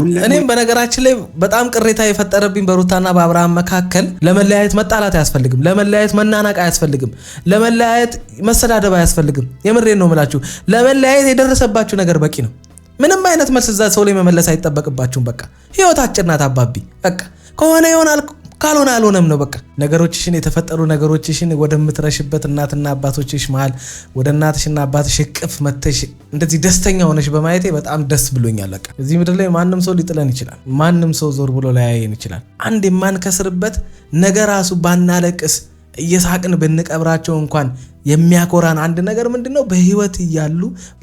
አሁን ደግሞ እኔም በነገራችን ላይ በጣም ቅሬታ የፈጠረብኝ በሩታና በአብርሃም መካከል ለመለያየት መጣላት አያስፈልግም። ለመለያየት መናናቅ አያስፈልግም። ለመለያየት መሰዳደብ አያስፈልግም። የምሬን ነው የምላችሁ። ለመለያየት የደረሰባችሁ ነገር በቂ ነው። ምንም አይነት መልስ እዛ ሰው ላይ መመለስ አይጠበቅባችሁም። በቃ ህይወት አጭር ናት አባቢ። በቃ ከሆነ ይሆናል፣ ካልሆነ አልሆነም ነው። በቃ ነገሮችሽን የተፈጠሩ ነገሮችሽን ወደምትረሽበት እናትና አባቶችሽ መሃል ወደ እናትሽና አባትሽ እቅፍ መተሽ እንደዚህ ደስተኛ ሆነሽ በማየቴ በጣም ደስ ብሎኛል። በቃ እዚህ ምድር ላይ ማንም ሰው ሊጥለን ይችላል። ማንም ሰው ዞር ብሎ ላያየን ይችላል። አንድ የማንከስርበት ነገ ራሱ ባናለቅስ እየሳቅን ብንቀብራቸው እንኳን የሚያኮራን አንድ ነገር ምንድን ነው? በህይወት እያሉ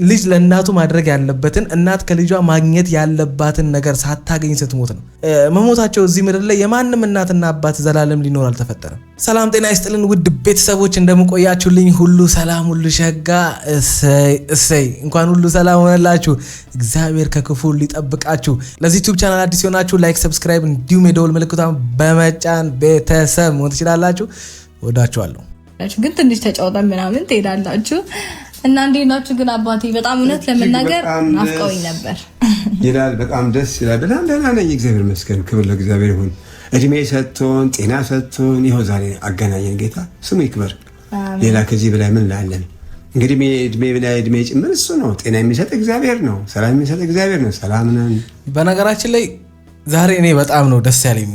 ልጅ ለእናቱ ማድረግ ያለበትን እናት ከልጇ ማግኘት ያለባትን ነገር ሳታገኝ ስትሞት ነው። መሞታቸው እዚህ ምድር ላይ የማንም እናትና አባት ዘላለም ሊኖር አልተፈጠረም። ሰላም ጤና ይስጥልን ውድ ቤተሰቦች፣ እንደምቆያችሁልኝ ሁሉ ሰላም ሁሉ ሸጋ። እሰይ እሰይ፣ እንኳን ሁሉ ሰላም ሆነላችሁ። እግዚአብሔር ከክፉ ሊጠብቃችሁ። ለዚህ YouTube channel አዲስ የሆናችሁ like፣ subscribe እንዲሁም የደወል ምልክቷን በመጫን ቤተሰብ መሆን ትችላላችሁ። ወዳችኋለሁ። ግን ትንሽ ተጫውተን ምናምን ትሄዳላችሁ እና እንዴት ናችሁ ግን አባቴ? በጣም እውነት ለመናገር በጣም ናፍቀውኝ ደስ ነበር። ይላል። በጣም ደስ ይላል። በጣም ደህና ነኝ፣ እግዚአብሔር ይመስገን። ክብር ለእግዚአብሔር ይሁን። እድሜ ሰጥቶን ጤና ሰጥቶን ይኸው ዛሬ አገናኘን። ጌታ ስሙ ይክበር። ሌላ ከዚህ በላይ ምን ላለን? እንግዲህ እድሜ በላይ እድሜ ጭምር እሱ ነው። ጤና የሚሰጥ እግዚአብሔር ነው። ሰላም የሚሰጥ እግዚአብሔር ነው። ሰላም ነን። በነገራችን ላይ ዛሬ እኔ በጣም ነው ደስ ያለኝ።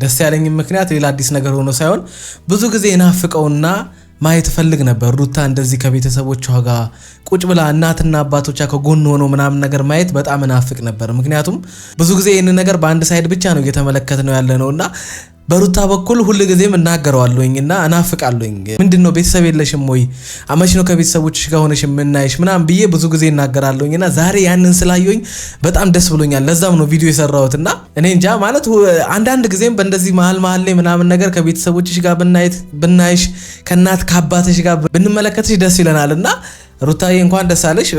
ደስ ያለኝ ምክንያት ሌላ አዲስ ነገር ሆኖ ሳይሆን ብዙ ጊዜ ናፍቀውና ማየት እፈልግ ነበር። ሩታ እንደዚህ ከቤተሰቦቿ ጋር ቁጭ ብላ እናትና አባቶቿ ከጎን ሆኖ ምናምን ነገር ማየት በጣም እናፍቅ ነበር። ምክንያቱም ብዙ ጊዜ ይህንን ነገር በአንድ side ብቻ ነው እየተመለከት ነው ያለ ነው እና በሩታ በኩል ሁል ጊዜም እናገረዋለሁኝ እና እናፍቃለሁኝ። ምንድን ነው ቤተሰብ የለሽም ወይ? አመች ነው ከቤተሰቦችሽ ጋር ሆነሽ የምናይሽ ምናምን ብዬ ብዙ ጊዜ እናገራለሁኝ እና ዛሬ ያንን ስላየሁኝ በጣም ደስ ብሎኛል። ለዛም ነው ቪዲዮ የሰራሁት እና እኔ እንጃ ማለት አንዳንድ ጊዜም በእንደዚህ መሀል መሀል ላይ ምናምን ነገር ከቤተሰቦችሽ ጋር ብናይሽ ከእናት ከአባትሽ ጋር ብንመለከትሽ ደስ ይለናል እና ሩታዬ እንኳን ደስ አለሽ።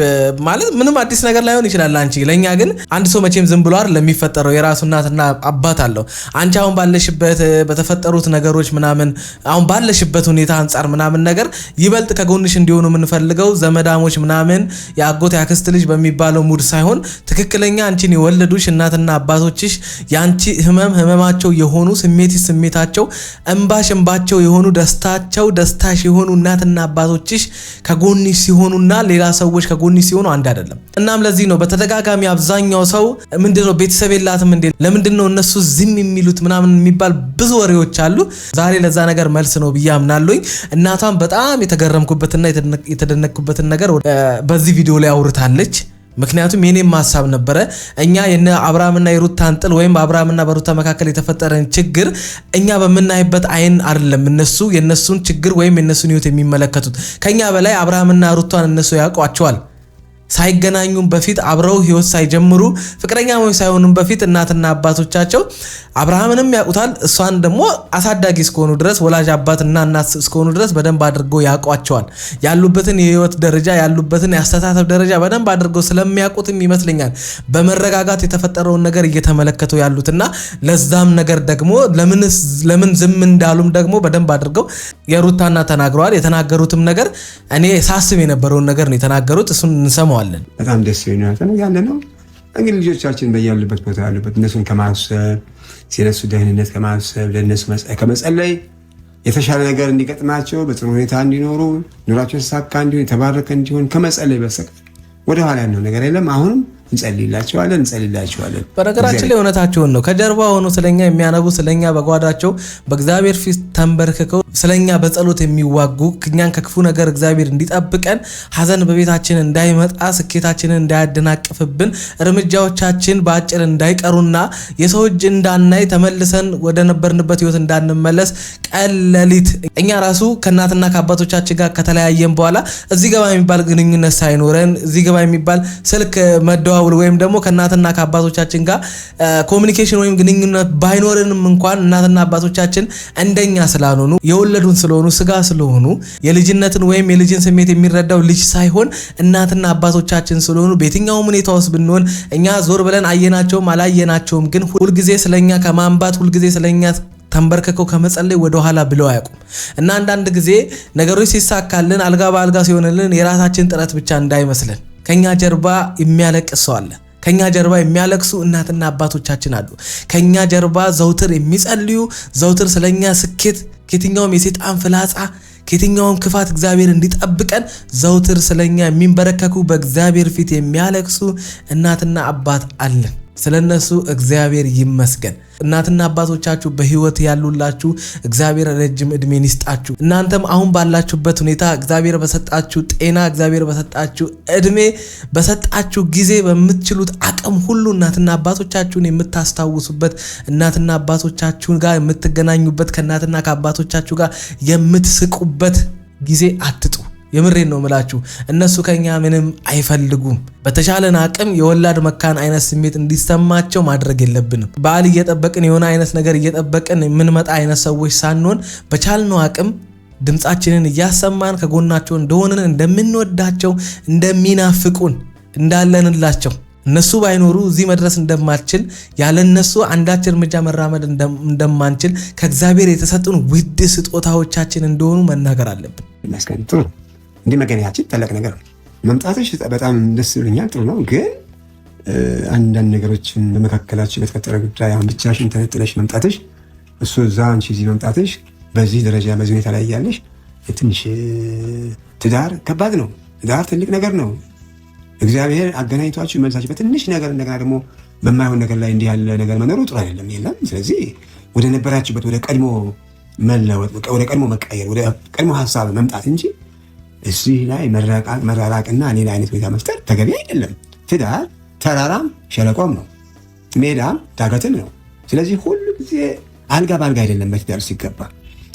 ማለት ምንም አዲስ ነገር ላይሆን ይችላል አንቺ፣ ለእኛ ግን አንድ ሰው መቼም ዝም ብሎ አይደል ለሚፈጠረው የራሱ እናትና አባት አለው። አንቺ አሁን ባለሽበት በተፈጠሩት ነገሮች ምናምን አሁን ባለሽበት ሁኔታ አንጻር ምናምን ነገር ይበልጥ ከጎንሽ እንዲሆኑ የምንፈልገው ዘመዳሞች ምናምን የአጎት የአክስት ልጅ በሚባለው mood ሳይሆን ትክክለኛ አንቺን የወለዱሽ እናትና አባቶችሽ የአንቺ ህመም ህመማቸው የሆኑ ስሜትሽ ስሜታቸው እንባሽ እንባቸው የሆኑ ደስታቸው ደስታሽ የሆኑ እናትና አባቶችሽ ከጎንሽ ሲሆኑ እና ሌላ ሰዎች ከጎንሽ ሲሆኑ አንድ አይደለም። እናም ለዚህ ነው በተደጋጋሚ አብዛኛው ሰው ምንድነው ቤተሰብ የላትም እንዴ፣ ለምንድነው እነሱ ዝም የሚሉት ምናምን የሚባል ብዙ ወሬዎች አሉ። ዛሬ ለዛ ነገር መልስ ነው ብዬ አምናለሁኝ። እናቷም በጣም የተገረምኩበትና የተደነቅኩበትን ነገር በዚህ ቪዲዮ ላይ አውርታለች። ምክንያቱም የኔም ሀሳብ ነበረ። እኛ የነ አብርሃምና የሩታን ጥል ወይም በአብርሃምና በሩታ መካከል የተፈጠረን ችግር እኛ በምናይበት አይን አይደለም እነሱ የነሱን ችግር ወይም የነሱን ሕይወት የሚመለከቱት። ከኛ በላይ አብርሃምና ሩታን እነሱ ያውቋቸዋል። ሳይገናኙም በፊት አብረው ህይወት ሳይጀምሩ ፍቅረኛሞች ሳይሆኑም በፊት እናትና አባቶቻቸው አብርሃምንም ያውቁታል። እሷን ደግሞ አሳዳጊ እስከሆኑ ድረስ ወላጅ አባትና እናት እስከሆኑ ድረስ በደንብ አድርገው ያውቋቸዋል። ያሉበትን የህይወት ደረጃ ያሉበትን የአስተሳሰብ ደረጃ በደንብ አድርገው ስለሚያውቁትም ይመስለኛል በመረጋጋት የተፈጠረውን ነገር እየተመለከቱ ያሉትና ለዛም ነገር ደግሞ ለምን ዝም እንዳሉም ደግሞ በደንብ አድርገው የሩታና ተናግረዋል። የተናገሩትም ነገር እኔ ሳስብ የነበረውን ነገር ነው የተናገሩት። እሱን እንሰማዋለን። በጣም ደስ ይለኛል ያለ ነው። እንግዲህ ልጆቻችን በያሉበት ቦታ ያሉበት እነሱን ከማሰብ ሲነሱ ደህንነት ከማሰብ ለእነሱ ከመጸለይ የተሻለ ነገር እንዲገጥማቸው በጥሩ ሁኔታ እንዲኖሩ ኑሯቸው የተሳካ እንዲሆን የተባረከ እንዲሆን ከመጸለይ በስተቀር ወደኋላ ያለው ነገር የለም። አሁንም እንጸልይላቸዋለን እንጸልይላቸዋለን። በነገራችን ላይ እውነታቸውን ነው። ከጀርባ ሆኖ ስለኛ የሚያነቡ ስለኛ በጓዳቸው በእግዚአብሔር ፊት ተንበርክከው ስለኛ በጸሎት የሚዋጉ እኛን ከክፉ ነገር እግዚአብሔር እንዲጠብቀን ሐዘን በቤታችን እንዳይመጣ ስኬታችንን እንዳያደናቅፍብን እርምጃዎቻችን በአጭር እንዳይቀሩና የሰው እጅ እንዳናይ ተመልሰን ወደ ነበርንበት ሕይወት እንዳንመለስ ቀን ሌሊት እኛ ራሱ ከእናትና ከአባቶቻችን ጋር ከተለያየን በኋላ እዚህ ገባ የሚባል ግንኙነት ሳይኖረን እዚህ ገባ የሚባል ስልክ መደዋወል ወይም ደግሞ ከእናትና ከአባቶቻችን ጋር communication ወይም ግንኙነት ባይኖረንም እንኳን እናትና አባቶቻችን እንደኛ ስላልሆኑ የወለዱን ስለሆኑ ስጋ ስለሆኑ የልጅነትን ወይም የልጅን ስሜት የሚረዳው ልጅ ሳይሆን እናትና አባቶቻችን ስለሆኑ በየትኛውም ሁኔታ ውስጥ ብንሆን እኛ ዞር ብለን አየናቸውም አላየናቸውም፣ ግን ሁልጊዜ ስለኛ ከማንባት ሁልጊዜ ስለኛ ተንበርክከው ከመጸለይ ወደኋላ ብለው አያውቁም። እና አንዳንድ ጊዜ ነገሮች ሲሳካልን አልጋ በአልጋ ሲሆንልን የራሳችን ጥረት ብቻ እንዳይመስልን ከኛ ጀርባ የሚያለቅስ ሰው አለ። ከኛ ጀርባ የሚያለቅሱ እናትና አባቶቻችን አሉ። ከኛ ጀርባ ዘውትር የሚጸልዩ፣ ዘውትር ስለኛ ስኬት ከየትኛውም የሴጣን ፍላጻ፣ ከየትኛውም ክፋት እግዚአብሔር እንዲጠብቀን ዘውትር ስለኛ የሚንበረከኩ፣ በእግዚአብሔር ፊት የሚያለቅሱ እናትና አባት አለን። ስለነሱ እግዚአብሔር ይመስገን። እናትና አባቶቻችሁ በሕይወት ያሉላችሁ እግዚአብሔር ረጅም እድሜን ይስጣችሁ። እናንተም አሁን ባላችሁበት ሁኔታ እግዚአብሔር በሰጣችሁ ጤና፣ እግዚአብሔር በሰጣችሁ እድሜ፣ በሰጣችሁ ጊዜ በምትችሉት አቅም ሁሉ እናትና አባቶቻችሁን የምታስታውሱበት፣ እናትና አባቶቻችሁን ጋር የምትገናኙበት፣ ከእናትና ከአባቶቻችሁ ጋር የምትስቁበት ጊዜ አትጡ። የምሬን ነው ምላችሁ። እነሱ ከኛ ምንም አይፈልጉም። በተሻለን አቅም የወላድ መካን አይነት ስሜት እንዲሰማቸው ማድረግ የለብንም። በዓል እየጠበቅን፣ የሆነ አይነት ነገር እየጠበቅን የምንመጣ አይነት ሰዎች ሳንሆን በቻልነው አቅም ድምፃችንን እያሰማን ከጎናቸው እንደሆንን፣ እንደምንወዳቸው፣ እንደሚናፍቁን፣ እንዳለንላቸው፣ እነሱ ባይኖሩ እዚህ መድረስ እንደማልችል፣ ያለ እነሱ አንዳች እርምጃ መራመድ እንደማንችል፣ ከእግዚአብሔር የተሰጡን ውድ ስጦታዎቻችን እንደሆኑ መናገር አለብን። ይመስገን፣ ጥሩ ነው። እንዲህ መገናኛችን ታላቅ ነገር ነው። መምጣትሽ በጣም ደስ ብሎኛል። ጥሩ ነው። ግን አንዳንድ ነገሮችን በመካከላችን በተፈጠረ ጉዳይ አሁን ብቻሽን ተነጥለሽ መምጣትሽ፣ እሱ እዛ አንቺ እዚህ መምጣትሽ፣ በዚህ ደረጃ በዚህ ሁኔታ ላይ እያለሽ ትንሽ ትዳር ከባድ ነው። ትዳር ትልቅ ነገር ነው። እግዚአብሔር አገናኝቷችሁ መልሳችሁ በትንሽ ነገር እንደገና ደግሞ በማይሆን ነገር ላይ እንዲህ ያለ ነገር መኖሩ ጥሩ አይደለም። የለም። ስለዚህ ወደ ነበራችሁበት ወደ ቀድሞ መለወጥ፣ ወደ ቀድሞ መቀየር፣ ወደ ቀድሞ ሀሳብ መምጣት እንጂ እዚህ ላይ መራራቅና ሌላ አይነት ሁኔታ መፍጠር ተገቢ አይደለም። ትዳር ተራራም ሸለቆም ነው፣ ሜዳም ዳገትም ነው። ስለዚህ ሁሉ ጊዜ አልጋ በአልጋ አይደለም። በትዳር ሲገባ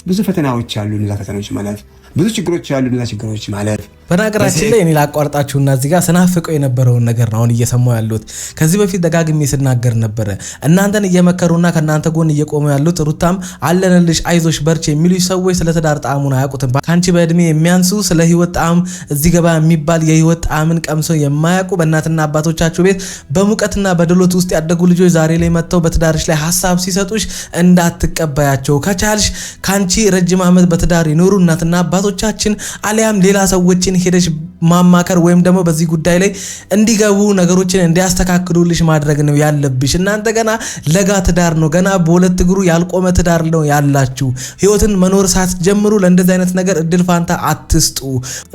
ብዙ ፈተናዎች አሉ። እነዛ ፈተናዎች ማለፍ፣ ብዙ ችግሮች አሉ። እነዛ ችግሮች ማለፍ። በነገራችን ላይ እኔ ላቋርጣችሁና እዚህ ጋር ስናፍቀው የነበረውን ነገር ነው አሁን እየሰማሁ ያሉት። ከዚህ በፊት ደጋግሜ ስናገር ነበረ። እናንተን እየመከሩና ከእናንተ ጎን እየቆሙ ያሉት፣ ሩታም አለንልሽ፣ አይዞሽ፣ በርቺ የሚሉ ሰዎች ስለ ትዳር ጣዕሙን አያውቁትም። ከአንቺ በእድሜ የሚያንሱ፣ ስለ ህይወት ጣዕም እዚህ ገባ የሚባል የህይወት ጣዕምን ቀምሰው የማያውቁ፣ በእናትና አባቶቻችሁ ቤት በሙቀትና በድሎት ውስጥ ያደጉ ልጆች ዛሬ ላይ መጥተው በትዳርሽ ላይ ሀሳብ ሲሰጡሽ እንዳትቀበያቸው። ከቻልሽ ከአንቺ ረጅም ዓመት በትዳር የኖሩ እናትና አባቶቻችን አሊያም ሌላ ሰዎችን ሄደሽ ማማከር ወይም ደግሞ በዚህ ጉዳይ ላይ እንዲገቡ፣ ነገሮችን እንዲያስተካክሉልሽ ማድረግ ነው ያለብሽ። እናንተ ገና ለጋ ትዳር ነው፣ ገና በሁለት እግሩ ያልቆመ ትዳር ነው ያላችሁ። ህይወትን መኖር ሳትጀምሩ ለእንደዚህ አይነት ነገር እድል ፋንታ አትስጡ።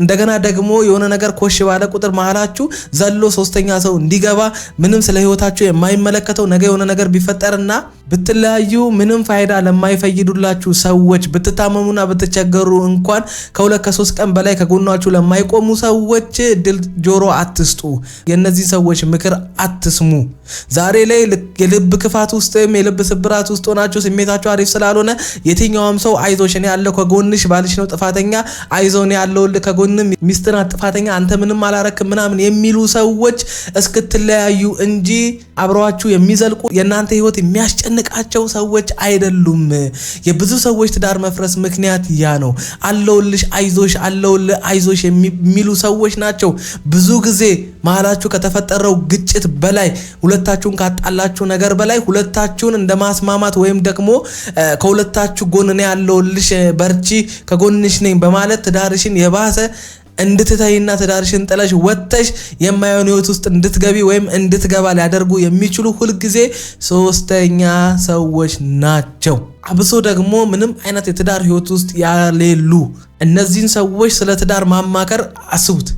እንደገና ደግሞ የሆነ ነገር ኮሽ ባለ ቁጥር መሀላችሁ ዘሎ ሶስተኛ ሰው እንዲገባ፣ ምንም ስለ ህይወታችሁ የማይመለከተው፣ ነገ የሆነ ነገር ቢፈጠርና ብትለያዩ ምንም ፋይዳ ለማይፈይዱላችሁ ሰዎች፣ ብትታመሙና ብትቸገሩ እንኳን ከ2 ከ3 ቀን በላይ ከጎናችሁ ለማይቆሙ ሰዎች እድል ጆሮ አትስጡ። የእነዚህ ሰዎች ምክር አትስሙ። ዛሬ ላይ የልብ ክፋት ውስጥ ወይም የልብ ስብራት ውስጥ ሆናችሁ ስሜታችሁ አሪፍ ስላልሆነ የትኛውም ሰው አይዞሽ እኔ ያለው ከጎንሽ፣ ባልሽ ነው ጥፋተኛ፣ አይዞህ እኔ ያለሁልህ ከጎንህ፣ ሚስትህ ናት ጥፋተኛ፣ አንተ ምንም አላረክም ምናምን የሚሉ ሰዎች እስክትለያዩ እንጂ አብረዋችሁ የሚዘልቁ፣ የእናንተ ህይወት የሚያስጨንቃቸው ሰዎች አይደሉም። የብዙ ሰዎች ትዳር መፍረስ ምክንያት ያ ነው። አለውልሽ፣ አይዞሽ፣ አለውልህ፣ አይዞሽ የሚሉ ሰዎች ናቸው። ብዙ ጊዜ መሀላችሁ ከተፈጠረው ግጭት በላይ፣ ሁለታችሁን ካጣላችሁ ነገር በላይ ሁለታችሁን እንደ ማስማማት ወይም ደግሞ ከሁለታችሁ ጎን እኔ ያለሁልሽ፣ በርቺ፣ ከጎንሽ ነኝ በማለት ትዳርሽን የባሰ እንድትተይና ትዳርሽን ጥለሽ ወጥተሽ የማይሆን ህይወት ውስጥ እንድትገቢ ወይም እንድትገባ ሊያደርጉ የሚችሉ ሁልጊዜ ሶስተኛ ሰዎች ናቸው። አብሶ ደግሞ ምንም አይነት የትዳር ህይወት ውስጥ ያሌሉ እነዚህን ሰዎች ስለ ትዳር ማማከር አስቡት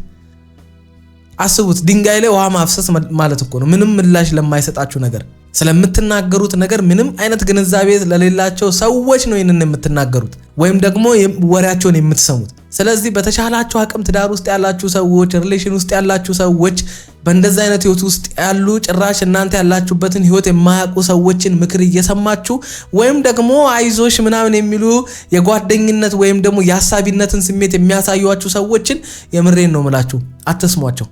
አስቡት። ድንጋይ ላይ ውሃ ማፍሰስ ማለት እኮ ነው። ምንም ምላሽ ለማይሰጣችሁ ነገር፣ ስለምትናገሩት ነገር ምንም አይነት ግንዛቤ ለሌላቸው ሰዎች ነው ይህንን የምትናገሩት ወይም ደግሞ ወሬያቸውን የምትሰሙት። ስለዚህ በተቻላችሁ አቅም ትዳር ውስጥ ያላችሁ ሰዎች፣ relation ውስጥ ያላችሁ ሰዎች፣ በእንደዚህ አይነት ህይወት ውስጥ ያሉ፣ ጭራሽ እናንተ ያላችሁበትን ህይወት የማያውቁ ሰዎችን ምክር እየሰማችሁ ወይም ደግሞ አይዞሽ ምናምን የሚሉ የጓደኝነት ወይም ደግሞ የአሳቢነትን ስሜት የሚያሳዩአችሁ ሰዎችን የምሬን ነው ምላችሁ አትስሟቸው፣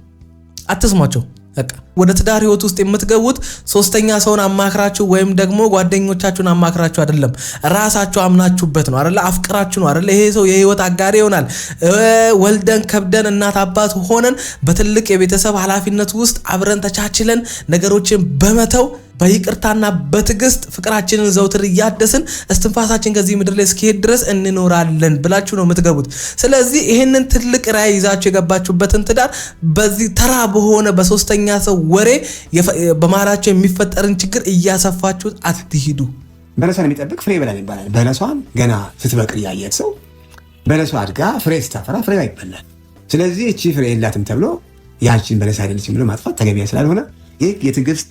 አትስሟቸው። በቃ ወደ ትዳር ህይወት ውስጥ የምትገቡት ሶስተኛ ሰውን አማክራችሁ ወይም ደግሞ ጓደኞቻችሁን አማክራችሁ አይደለም። ራሳችሁ አምናችሁበት ነው አይደለ? አፍቅራችሁ ነው አይደለ? ይሄ ሰው የህይወት አጋሪ ይሆናል። ወልደን ከብደን እናት አባት ሆነን በትልቅ የቤተሰብ ኃላፊነት ውስጥ አብረን ተቻችለን ነገሮችን በመተው በይቅርታና በትዕግስት ፍቅራችንን ዘውትር እያደስን እስትንፋሳችን ከዚህ ምድር ላይ እስኪሄድ ድረስ እንኖራለን ብላችሁ ነው የምትገቡት። ስለዚህ ይህንን ትልቅ ራዕይ ይዛችሁ የገባችሁበትን ትዳር በዚህ ተራ በሆነ በሶስተኛ ሰው ወሬ በመሃላቸው የሚፈጠርን ችግር እያሰፋችሁት አትሂዱ። በለሷን የሚጠብቅ ፍሬ ይበላል ይባላል። በለሷን ገና ስትበቅል ያየት ሰው በለሷ አድጋ ፍሬ ስታፈራ ፍሬ ይበላል። ስለዚህ እቺ ፍሬ የላትም ተብሎ ያችን በለስ አይደለችም ብሎ ማጥፋት ተገቢ ስላልሆነ ይህ የትዕግስት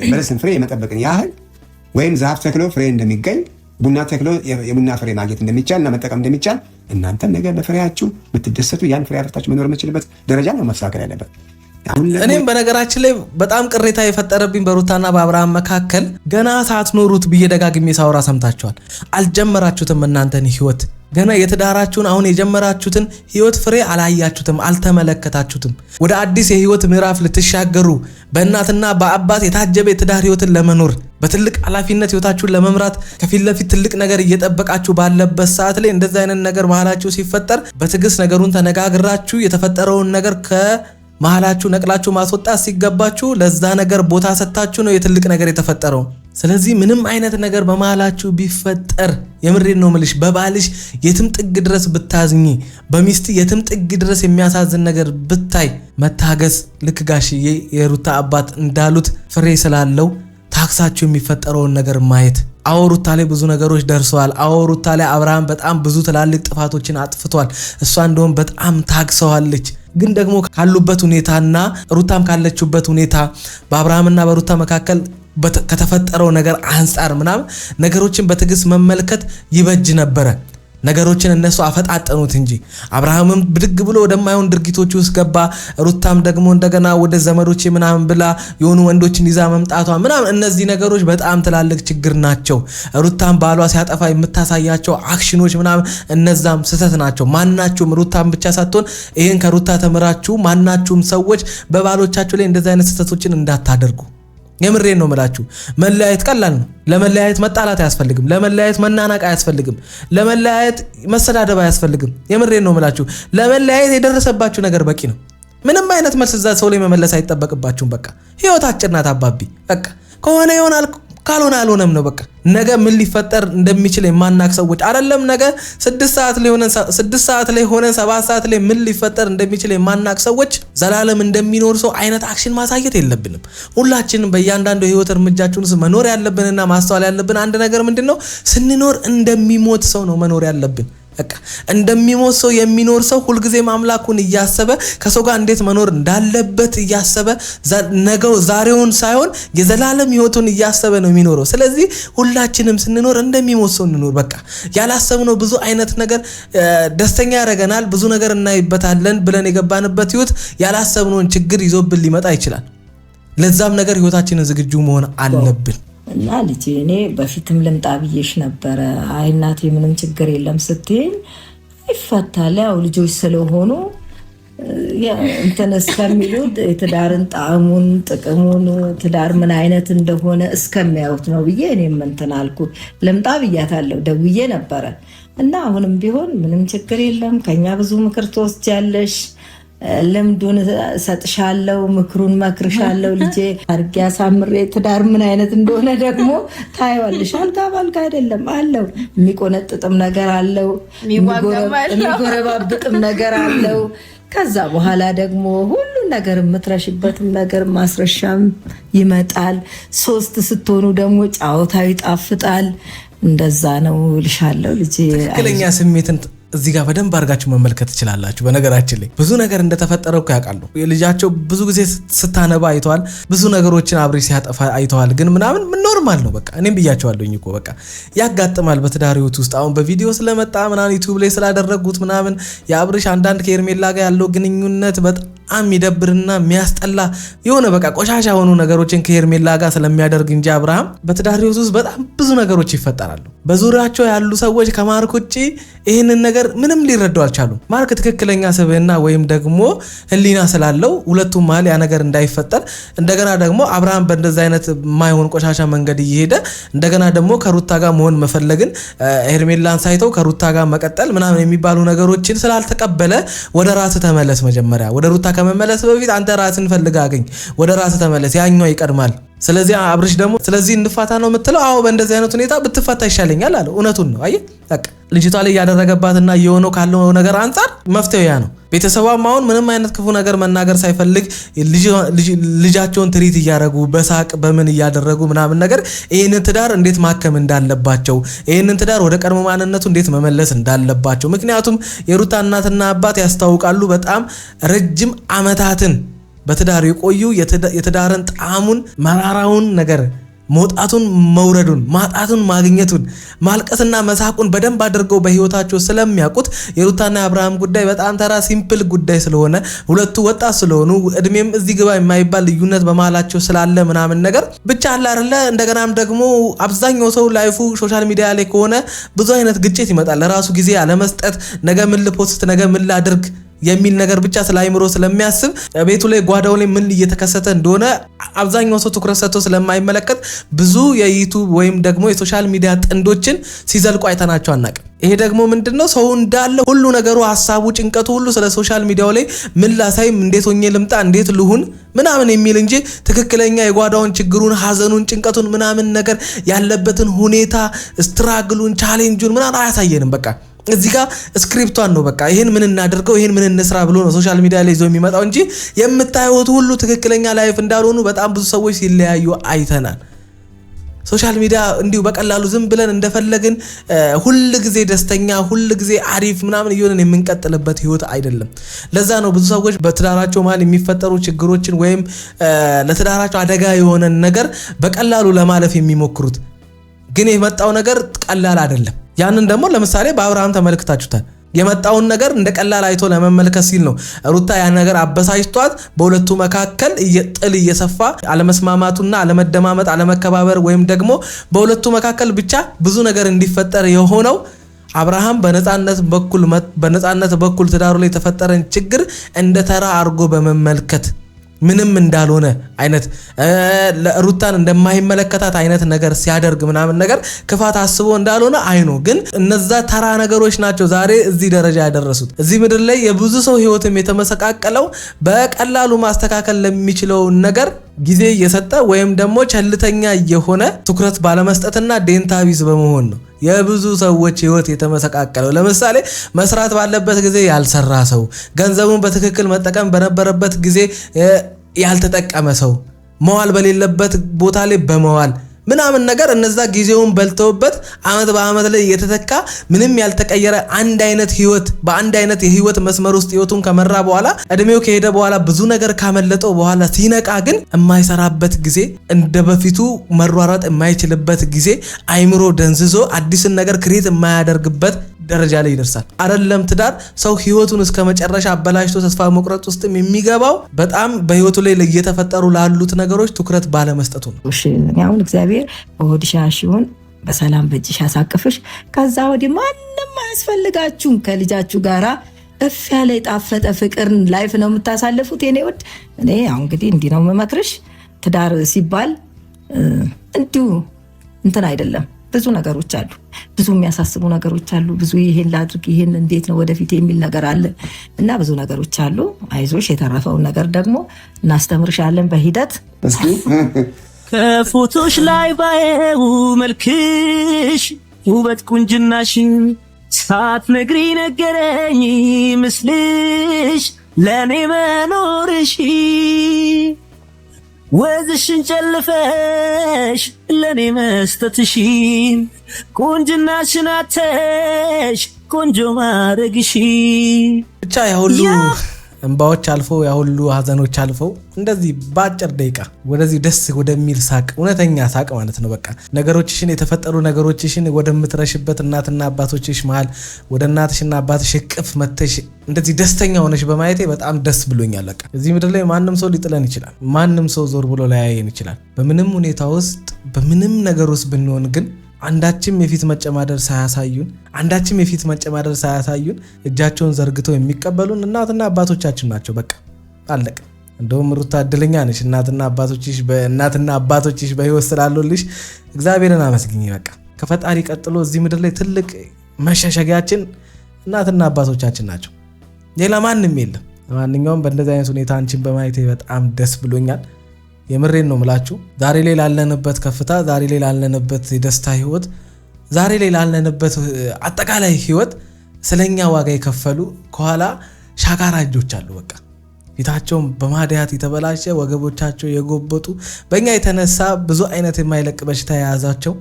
በለስን ፍሬ የመጠበቅን ያህል ወይም ዛፍ ተክሎ ፍሬ እንደሚገኝ፣ ቡና ተክሎ የቡና ፍሬ ማግኘት እንደሚቻል እና መጠቀም እንደሚቻል፣ እናንተም ነገር በፍሬያችሁ ብትደሰቱ ያን ፍሬ አፍርታችሁ መኖር የምችልበት ደረጃ ነው መስተካከል ያለበት። እኔም በነገራችን ላይ በጣም ቅሬታ የፈጠረብኝ በሩታና በአብርሃም መካከል ገና ሳትኖሩት ብዬ ደጋግሜ ሳወራ ሰምታችኋል። አልጀመራችሁትም እናንተን ህይወት፣ ገና የትዳራችሁን አሁን የጀመራችሁትን ህይወት ፍሬ አላያችሁትም፣ አልተመለከታችሁትም። ወደ አዲስ የህይወት ምዕራፍ ልትሻገሩ፣ በእናትና በአባት የታጀበ የትዳር ህይወትን ለመኖር፣ በትልቅ ኃላፊነት ህይወታችሁን ለመምራት ከፊት ለፊት ትልቅ ነገር እየጠበቃችሁ ባለበት ሰዓት ላይ እንደዚህ አይነት ነገር መሃላችሁ ሲፈጠር በትዕግስት ነገሩን ተነጋግራችሁ የተፈጠረውን ነገር ከመሃላችሁ ነቅላችሁ ማስወጣት ሲገባችሁ ለዛ ነገር ቦታ ሰጥታችሁ ነው የትልቅ ነገር የተፈጠረው። ስለዚህ ምንም አይነት ነገር በመሃላችሁ ቢፈጠር፣ የምሬን ነው ምልሽ፣ በባልሽ የትም ጥግ ድረስ ብታዝኚ፣ በሚስት የትም ጥግ ድረስ የሚያሳዝን ነገር ብታይ መታገስ፣ ልክ ጋሽዬ የሩታ አባት እንዳሉት ፍሬ ስላለው ታክሳችሁ የሚፈጠረውን ነገር ማየት። አዎ ሩታ ላይ ብዙ ነገሮች ደርሰዋል። አዎ ሩታ ላይ አብርሃም በጣም ብዙ ትላልቅ ጥፋቶችን አጥፍቷል። እሷ እንደውም በጣም ታግሰዋለች። ግን ደግሞ ካሉበት ሁኔታና ሩታም ካለችበት ሁኔታ፣ በአብርሃምና በሩታ መካከል ከተፈጠረው ነገር አንጻር ምናምን ነገሮችን በትዕግስት መመልከት ይበጅ ነበረ። ነገሮችን እነሱ አፈጣጠኑት እንጂ አብርሃምም ብድግ ብሎ ወደማይሆን ድርጊቶች ውስጥ ገባ። ሩታም ደግሞ እንደገና ወደ ዘመዶቼ ምናምን ብላ የሆኑ ወንዶችን ይዛ መምጣቷ ምናምን፣ እነዚህ ነገሮች በጣም ትላልቅ ችግር ናቸው። ሩታም ባሏ ሲያጠፋ የምታሳያቸው አክሽኖች ምናምን እነዛም ስህተት ናቸው። ማናችሁም ሩታም ብቻ ሳትሆን ይህን ከሩታ ተምራችሁ ማናችሁም ሰዎች በባሎቻችሁ ላይ እንደዚህ አይነት ስህተቶችን እንዳታደርጉ። የምሬን ነው የምላችሁ። መለያየት ቀላል ነው። ለመለያየት መጣላት አያስፈልግም። ለመለያየት መናናቅ አያስፈልግም። ለመለያየት መሰዳደብ አያስፈልግም። የምሬን ነው የምላችሁ። ለመለያየት የደረሰባችሁ ነገር በቂ ነው። ምንም አይነት መልስ እዛ ሰው ላይ መመለስ አይጠበቅባችሁም። በቃ ህይወት አጭር ናት አባቢ። በቃ ከሆነ ይሆናል፣ ካልሆነ አልሆነም ነው። በቃ ነገ ምን ሊፈጠር እንደሚችል የማናቅ ሰዎች አይደለም። ነገ 6 ሰዓት ላይ ሆነን 7 ሰዓት ላይ ምን ሊፈጠር እንደሚችል የማናቅ ሰዎች ዘላለም እንደሚኖር ሰው አይነት action ማሳየት የለብንም። ሁላችንም በእያንዳንዱ የህይወት እርምጃችን ውስጥ መኖር ያለብንና ማስተዋል ያለብን አንድ ነገር ምንድን ነው? ስንኖር እንደሚሞት ሰው ነው መኖር ያለብን። በቃ እንደሚሞት ሰው የሚኖር ሰው ሁልጊዜም አምላኩን እያሰበ፣ ከሰው ጋር እንዴት መኖር እንዳለበት እያሰበ፣ ነገው ዛሬውን ሳይሆን የዘላለም ህይወቱን እያሰበ ነው የሚኖረው። ስለዚህ ሁላችንም ስንኖር እንደሚሞት ሰው እንኖር። በቃ ያላሰብነው ብዙ አይነት ነገር ደስተኛ ያደርገናል፣ ብዙ ነገር እናይበታለን ብለን የገባንበት ህይወት ያላሰብነውን ችግር ይዞብን ሊመጣ ይችላል። ለዛም ነገር ህይወታችንን ዝግጁ መሆን አለብን። እና ልጄ እኔ በፊትም ልምጣ ብዬሽ ነበረ። አይ እናቴ ምንም ችግር የለም ስትይኝ ይፈታል። ያው ልጆች ስለሆኑ እንትን እስከሚሉ፣ የትዳርን ጣዕሙን፣ ጥቅሙን፣ ትዳር ምን አይነት እንደሆነ እስከሚያዩት ነው ብዬ እኔም እንትን አልኩ። ልምጣ ብያታለሁ፣ ደውዬ ነበረ እና አሁንም ቢሆን ምንም ችግር የለም፣ ከኛ ብዙ ምክር ትወስጃለሽ፣ ልምዱን እሰጥሻለሁ፣ ምክሩን መክርሻለሁ። ልጄ አድርጌ አሳምሬ ትዳር ምን አይነት እንደሆነ ደግሞ ታይዋለሽ። አልጋ ባልጋ አይደለም አለው። የሚቆነጥጥም ነገር አለው፣ የሚጎረባብጥም ነገር አለው። ከዛ በኋላ ደግሞ ሁሉን ነገር የምትረሽበትም ነገር ማስረሻም ይመጣል። ሶስት ስትሆኑ ደግሞ ጫወታው ይጣፍጣል። እንደዛ ነው እልሻለሁ ልጄ። ትክክለኛ ስሜትን እዚህ ጋር በደንብ አድርጋችሁ መመልከት ትችላላችሁ። በነገራችን ላይ ብዙ ነገር እንደተፈጠረ እኮ ያውቃሉ። ልጃቸው ብዙ ጊዜ ስታነባ አይተዋል። ብዙ ነገሮችን አብሬ ሲያጠፋ አይተዋል። ግን ምናምን normal ነው፣ በቃ እኔም ብያቸዋለሁኝ እኮ፣ በቃ ያጋጥማል በትዳር ህይወት ውስጥ። አሁን በቪዲዮ ስለመጣ ምናምን፣ ዩቲዩብ ላይ ስላደረጉት ምናምን የአብርሽ አንዳንድ ከሄርሜላ ጋር ያለው ግንኙነት በጣም የሚደብርና የሚያስጠላ የሆነ በቃ ቆሻሻ የሆኑ ነገሮችን ከሄርሜላ ጋር ስለሚያደርግ እንጂ አብርሃም በትዳር ህይወት ውስጥ በጣም ብዙ ነገሮች ይፈጠራሉ። በዙሪያቸው ያሉ ሰዎች ከማርክ ውጭ ይህንን ነገር ምንም ሊረዱ አልቻሉም። ማርክ ትክክለኛ ስብዕና ወይም ደግሞ ሕሊና ስላለው ሁለቱም መሀል ያ ነገር እንዳይፈጠር፣ እንደገና ደግሞ አብርሃም በእንደዚ አይነት የማይሆን ቆሻሻ መንገድ እየሄደ እንደገና ደግሞ ከሩታ ጋር መሆን መፈለግን፣ ሄርሜላን ሳይተው ከሩታ ጋር መቀጠል ምናምን የሚባሉ ነገሮችን ስላልተቀበለ ወደ ራስ ተመለስ። መጀመሪያ ወደ ሩታ ከመመለስ በፊት አንተ ራስን ፈልገህ አግኝ። ወደ ራስ ተመለስ። ያኛው ይቀድማል። ስለዚህ አብርሽ ደግሞ ስለዚህ እንፋታ ነው የምትለው? አዎ በእንደዚህ አይነት ሁኔታ ብትፋታ ይሻለኛል አለ። እውነቱን ነው። አየህ በቃ ልጅቷ ላይ እያደረገባትና እየሆነው ካለው ነገር አንጻር መፍትሄው ያ ነው። ቤተሰቧም አሁን ምንም አይነት ክፉ ነገር መናገር ሳይፈልግ ልጃቸውን treat እያደረጉ በሳቅ በምን እያደረጉ ምናምን ነገር ይህንን ትዳር እንዴት ማከም እንዳለባቸው፣ ይህንን ትዳር ወደ ቀድሞ ማንነቱ እንዴት መመለስ እንዳለባቸው፣ ምክንያቱም የሩታ እናትና አባት ያስታውቃሉ በጣም ረጅም አመታትን በትዳር የቆዩ የትዳርን ጣዕሙን መራራውን ነገር መውጣቱን መውረዱን ማጣቱን ማግኘቱን ማልቀስና መሳቁን በደንብ አድርገው በህይወታቸው ስለሚያውቁት የሩታና የአብርሃም ጉዳይ በጣም ተራ simple ጉዳይ ስለሆነ ሁለቱ ወጣት ስለሆኑ እድሜም እዚህ ግባ የማይባል ልዩነት በመሃላቸው ስላለ ምናምን ነገር ብቻ አለ አይደለ። እንደገናም ደግሞ አብዛኛው ሰው life ኡ social media ላይ ከሆነ ብዙ አይነት ግጭት ይመጣል። ለራሱ ጊዜ አለመስጠት፣ ነገ ምን ል post፣ ነገ ምን ላድርግ የሚል ነገር ብቻ ስለ አይምሮ ስለሚያስብ ቤቱ ላይ ጓዳው ላይ ምን እየተከሰተ እንደሆነ አብዛኛው ሰው ትኩረት ሰጥቶ ስለማይመለከት ብዙ የ YouTube ወይም ደግሞ የ social media ጥንዶችን ሲዘልቁ አይተናቸው አናውቅም። ይሄ ደግሞ ምንድነው ሰው እንዳለ ሁሉ ነገሩ ሀሳቡ፣ ጭንቀቱ ሁሉ ስለ social media ው ላይ ምን ላሳይ፣ እንዴት ሆኜ ልምጣ፣ እንዴት ልሁን ምናምን የሚል እንጂ ትክክለኛ የጓዳውን ችግሩን፣ ሀዘኑን፣ ጭንቀቱን ምናምን ነገር ያለበትን ሁኔታ struggle ኡን፣ challenge ኡን ምናምን አያሳየንም። በቃ እዚህ ጋር script ቷን ነው በቃ ይሄን ምን እናድርገው ይሄን ምን እንስራ ብሎ ነው social media ላይ ይዞ የሚመጣው እንጂ የምታዩት ሁሉ ትክክለኛ life እንዳልሆኑ በጣም ብዙ ሰዎች ሲለያዩ አይተናል። Social media እንዲሁ በቀላሉ ዝም ብለን እንደፈለግን ሁል ጊዜ ደስተኛ ሁል ጊዜ አሪፍ ምናምን እየሆንን የምንቀጥልበት ህይወት አይደለም። ለዛ ነው ብዙ ሰዎች በትዳራቸው መሀል የሚፈጠሩ ችግሮችን ወይም ለትዳራቸው አደጋ የሆነን ነገር በቀላሉ ለማለፍ የሚሞክሩት። ግን የመጣው ነገር ቀላል አይደለም። ያንን ደግሞ ለምሳሌ በአብርሃም ተመልክታችሁታል። የመጣውን ነገር እንደ ቀላል አይቶ ለመመልከት ሲል ነው ሩታ ያን ነገር አበሳጭቷት በሁለቱ መካከል ጥል እየሰፋ አለመስማማቱና አለመደማመጥ፣ አለመከባበር ወይም ደግሞ በሁለቱ መካከል ብቻ ብዙ ነገር እንዲፈጠር የሆነው አብርሃም በነፃነት በኩል ትዳሩ ላይ የተፈጠረን ችግር እንደ ተራ አድርጎ በመመልከት ምንም እንዳልሆነ አይነት ሩታን እንደማይመለከታት አይነት ነገር ሲያደርግ ምናምን ነገር ክፋት አስቦ እንዳልሆነ አይኖ ግን እነዛ ተራ ነገሮች ናቸው ዛሬ እዚህ ደረጃ ያደረሱት። እዚህ ምድር ላይ የብዙ ሰው ህይወትም የተመሰቃቀለው በቀላሉ ማስተካከል ለሚችለው ነገር ጊዜ እየሰጠ ወይም ደግሞ ቸልተኛ የሆነ ትኩረት ባለመስጠትና ዴንታ ቢስ በመሆን ነው የብዙ ሰዎች ህይወት የተመሰቃቀለው። ለምሳሌ መስራት ባለበት ጊዜ ያልሰራ ሰው፣ ገንዘቡን በትክክል መጠቀም በነበረበት ጊዜ ያልተጠቀመ ሰው፣ መዋል በሌለበት ቦታ ላይ በመዋል ምናምን ነገር እነዛ ጊዜውን በልተውበት አመት በአመት ላይ የተተካ ምንም ያልተቀየረ አንድ አይነት ህይወት በአንድ አይነት የህይወት መስመር ውስጥ ህይወቱን ከመራ በኋላ እድሜው ከሄደ በኋላ ብዙ ነገር ካመለጠው በኋላ ሲነቃ ግን የማይሰራበት ጊዜ፣ እንደ በፊቱ መሯሯጥ የማይችልበት ጊዜ፣ አይምሮ ደንዝዞ አዲስን ነገር create የማያደርግበት ደረጃ ላይ ይደርሳል። አይደለም ትዳር ሰው ህይወቱን እስከ መጨረሻ አበላሽቶ ተስፋ መቁረጥ ውስጥም የሚገባው በጣም በህይወቱ ላይ እየተፈጠሩ ላሉት ነገሮች ትኩረት ባለመስጠቱ ነው። እሺ አሁን እግዚአብሔር በሆድሽ ያልሽውን በሰላም በእጅሽ ያሳቅፍሽ። ከዛ ወዲህ ማንም አያስፈልጋችሁም። ከልጃችሁ ጋራ እፍ ያለ የጣፈጠ ፍቅር life ነው የምታሳልፉት። የኔ ውድ እኔ አሁን እንግዲህ እንዲህ ነው የምመክርሽ። ትዳር ሲባል እንዲሁ እንትን አይደለም። ብዙ ነገሮች አሉ። ብዙ የሚያሳስቡ ነገሮች አሉ። ብዙ ይሄን ላድርግ፣ ይሄን እንዴት ነው ወደፊት የሚል ነገር አለ እና ብዙ ነገሮች አሉ። አይዞሽ፣ የተረፈውን ነገር ደግሞ እናስተምርሻለን በሂደት። ከፎቶሽ ላይ ባየው መልክሽ ውበት ቁንጅናሽ ሳትነግሪ ነገረኝ ምስልሽ ለእኔ መኖርሽ ወዝሽን ጨልፈሽ ለኔ መስጠትሽ ቁንጅናሽን አተሽ ቆንጆ ማድረግሽ ብቻ ያሁሉ እንባዎች አልፎ ያሁሉ ሀዘኖች አልፈው እንደዚህ በአጭር ደቂቃ ወደዚህ ደስ ወደሚል ሳቅ፣ እውነተኛ ሳቅ ማለት ነው። በቃ ነገሮችሽን የተፈጠሩ ነገሮችሽን ወደምትረሽበት እናትና አባቶችሽ መሃል ወደ እናትሽና አባትሽ እቅፍ መተሽ እንደዚህ ደስተኛ ሆነሽ በማየቴ በጣም ደስ ብሎኛል። በቃ እዚህ ምድር ላይ ማንም ሰው ሊጥለን ይችላል። ማንም ሰው ዞር ብሎ ላያየን ይችላል። በምንም ሁኔታ ውስጥ በምንም ነገር ውስጥ ብንሆን ግን አንዳችም የፊት መጨማደር ሳያሳዩን አንዳችም የፊት መጨማደር ሳያሳዩን እጃቸውን ዘርግተው የሚቀበሉን እናትና አባቶቻችን ናቸው። በቃ አለቀ። እንደውም ሩታ እድለኛ ነሽ። እናትና አባቶችሽ በህይወት ስላሉልሽ እግዚአብሔርን አመስግኝ። በቃ ከፈጣሪ ቀጥሎ እዚህ ምድር ላይ ትልቅ መሸሸጊያችን እናትና አባቶቻችን ናቸው። ሌላ ማንም የለም። ማንኛውም በእንደዚህ አይነት ሁኔታ አንቺን በማየቴ በጣም ደስ ብሎኛል። የምሬን ነው ምላችሁ። ዛሬ ላይ ላለንበት ከፍታ፣ ዛሬ ላይ ላለንበት የደስታ ህይወት፣ ዛሬ ላይ ላለንበት አጠቃላይ ህይወት ስለኛ ዋጋ የከፈሉ ከኋላ ሻካራ እጆች አሉ። በቃ ፊታቸውን በማድያት የተበላሸ፣ ወገቦቻቸው የጎበጡ፣ በእኛ የተነሳ ብዙ አይነት የማይለቅ በሽታ የያዛቸው፣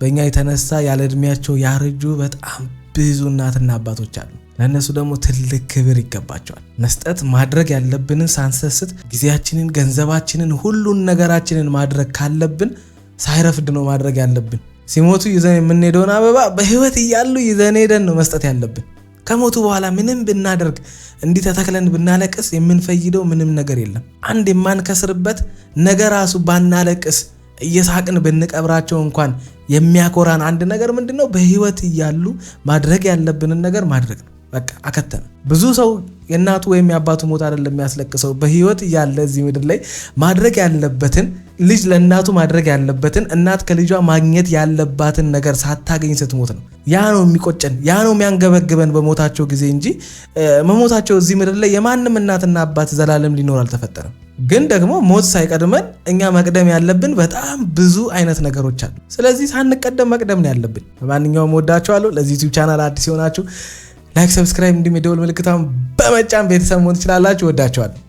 በእኛ የተነሳ ያለ እድሜያቸው ያረጁ በጣም ብዙ እናትና አባቶች አሉ። ለእነሱ ደግሞ ትልቅ ክብር ይገባቸዋል። መስጠት ማድረግ ያለብንን ሳንሰስት ጊዜያችንን፣ ገንዘባችንን፣ ሁሉን ነገራችንን ማድረግ ካለብን ሳይረፍድ ነው ማድረግ ያለብን። ሲሞቱ ይዘን የምንሄደውን አበባ በህይወት እያሉ ይዘን ሄደን ነው መስጠት ያለብን። ከሞቱ በኋላ ምንም ብናደርግ፣ እንዲህ ተተክለን ብናለቅስ የምንፈይደው ምንም ነገር የለም። አንድ የማንከስርበት ነገ ራሱ ባናለቅስ እየሳቅን ብንቀብራቸው እንኳን የሚያኮራን አንድ ነገር ምንድን ነው? በህይወት እያሉ ማድረግ ያለብንን ነገር ማድረግ ነው። በቃ አከተመ። ብዙ ሰው የእናቱ ወይም የአባቱ ሞት አይደለም የሚያስለቅሰው። በህይወት እያለ እዚህ ምድር ላይ ማድረግ ያለበትን፣ ልጅ ለእናቱ ማድረግ ያለበትን፣ እናት ከልጇ ማግኘት ያለባትን ነገር ሳታገኝ ስትሞት ነው። ያ ነው የሚቆጨን፣ ያ ነው የሚያንገበግበን በሞታቸው ጊዜ እንጂ መሞታቸው እዚህ ምድር ላይ የማንም እናትና አባት ዘላለም ሊኖር አልተፈጠረም። ግን ደግሞ ሞት ሳይቀድመን እኛ መቅደም ያለብን በጣም ብዙ አይነት ነገሮች አሉ። ስለዚህ ሳንቀደም መቅደም ነው ያለብን። በማንኛውም ወዳችኋለሁ። ለዚህ YouTube channel አዲስ የሆናችሁ like፣ subscribe እንዲሁም የደወል ምልክቷን በመጫን ቤተሰብ መሆን ትችላላችሁ። ወዳችኋለሁ።